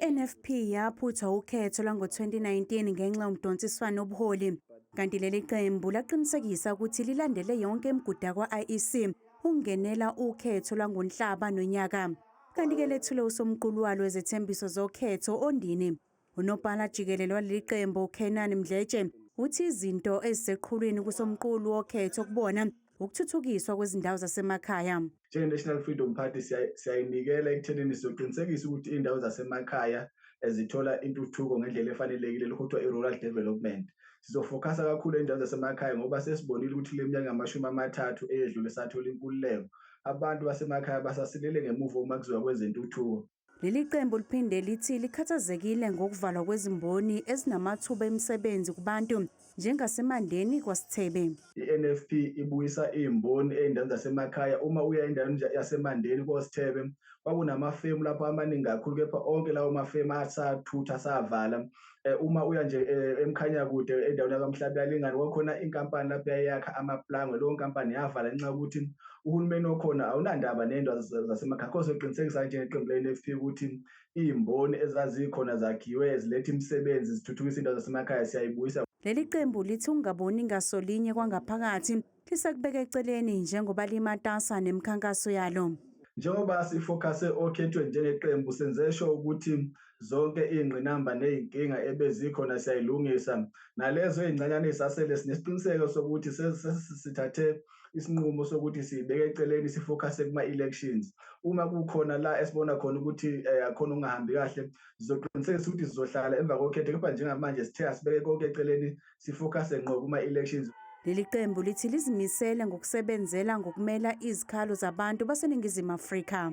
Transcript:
I-NFP yaphuthwa ukhetho lwango-2019 ngenxa yomdonsiswano wobuholi. Kanti leli qembu laqinisekisa ukuthi lilandele yonke imigudu yakwa-IEC ukungenela ukhetho lwangoNhlaba nonyaka. Kanti-ke lethule usomqulu walo wezethembiso zokhetho oNdini. Unobhala jikelele waleli qembu uKenan Mdletshe uthi izinto eziseqhulwini kusomqulu wokhetho kubona ukuthuthukiswa kwezindawo zasemakhaya. Njenge-National Freedom Party siyayinikela ekuthenini sizoqinisekisa ukuthi iy'ndawo zasemakhaya zithola intuthuko ngendlela efanelekile, lokhu kuthiwa i-rural development. Sizofokhasa kakhulu ey'ndaweni zasemakhaya ngoba sesibonile ukuthi kule minyaka engamashumi 30 eyedlule sathola inkululeko, abantu basemakhaya basasilele ngemuva uma kuziwa kwezentuthuko. Leli qembu liphinde lithi likhathazekile ngokuvalwa kwezimboni ezinamathuba emisebenzi kubantu njengaseMandeni kwaSithebe. I-NFP ibuyisa iy'mboni ey'ndaweni zasemakhaya. Uma uya endaweni yaseMandeni koSithebe, kwakunamafemu lapho amaningi kakhulu, kepha onke lawo mafemu asathutha, asavala. Uma uya nje eMkhanyakude, endaweni yakwaMhlabuyalingana, kwakhona inkampani lapho yayakha amaplangwe. Leyo nkampani yavala ngenxa yokuthi uhulumeni okhona awunandaba ney'ndawo zasemakhaya. Kho sizoqinisekisa njengeqembu le-NFP ukuthi iy'mboni ezazikhona zakhiwe ziletha imisebenzi, zithuthukisa iy'ndawo zasemakhaya, siyayibuyisa. Leli qembu lithi ukungaboni ngasolinye kwangaphakathi lisakubeka eceleni njengoba limatasa nemikhankaso yalo. Njengoba sifokhase okhethweni njengeqembu, senze sure ukuthi zonke iy'ngqinamba ney'nkinga ebezikhona siyayilungisa. Nalezo ey'ncanyana ey'sasele sinesiqiniseko sokuthi sesithathe isinqumo sokuthi siyibeke eceleni, sifokhase kuma-elections. Uma kukhona la esibona khona ukuthi akhona okungahambi kahle, sizoqinisekisa ukuthi sizohlala emva kokhetho, kepha njengamanje sithe asibeke konke eceleni, sifokhase ngqo kuma-elections. Leli qembu lithi lizimisele ngokusebenzela ngokumela izikhalo zabantu baseNingizimu Afrika.